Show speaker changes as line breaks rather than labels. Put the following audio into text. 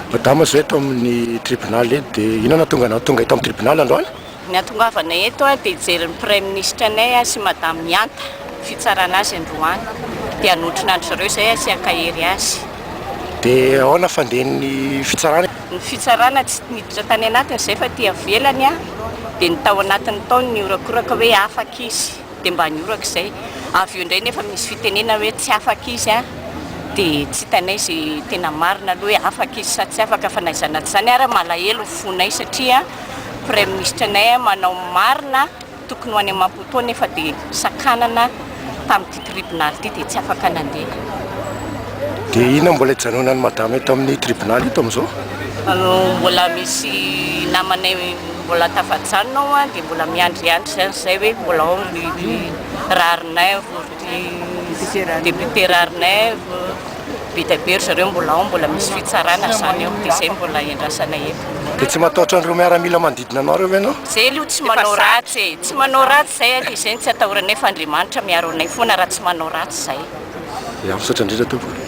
Madama zao eto amin'ny tribonaly eto dia inona nahatonga anao tonga eto amin'ny tribonaly androany?
Ny hatongavana eto dia hijery ny praiminisitra anay sy madame Mihanta, fitsarana azy androany. Dia hanotrona an-dry zareo izay sy hankahery azy.
Dia ahoana fandehan'ny fitsarana?
Ny fitsarana tsy niditra tany anatiny izay fa aty avelany dia ny tao anatiny tao no nihorakoraka hoe afaka izy. Dia mba nihoraka izay. Avy eo indray nefa misy fitenenana hoe tsy afaka izy an, dia tsy hitanay izay tena marina aloha hoe afaka izy sa tsy afaka fa na izany na tsy izany ary malahelo ny fonay satria praiminisitranay manao ny marina tokony ho any Maputo nefa dia sakanana tamin'ity tribonaly ity dia tsy afaka nandeha.
Dia inona mbola hijanonan'i madama eto amin'ny tribonaly eto amin'izao?
Mbola misy namanay mbola tafajanona ao dia mbola miandriandry izany izay hoe mbola ao ry Raharinaivo, ry député Raharinaivo, be dia be ry zareo mbola ao, mbola misy fitsarana izany ao dia izay mbola iandrasanay eto.
Dia tsy matahotra an'ireo miaramila manodidina anareo ve ianao?
Izay aloha tsy manao ratsy e, tsy manao ratsy izay dia izay no tsy atahoranay fa Andriamanitra miaro anay foana raha tsy manao ratsy izay.
Ya, misaotra indrindra tompoko.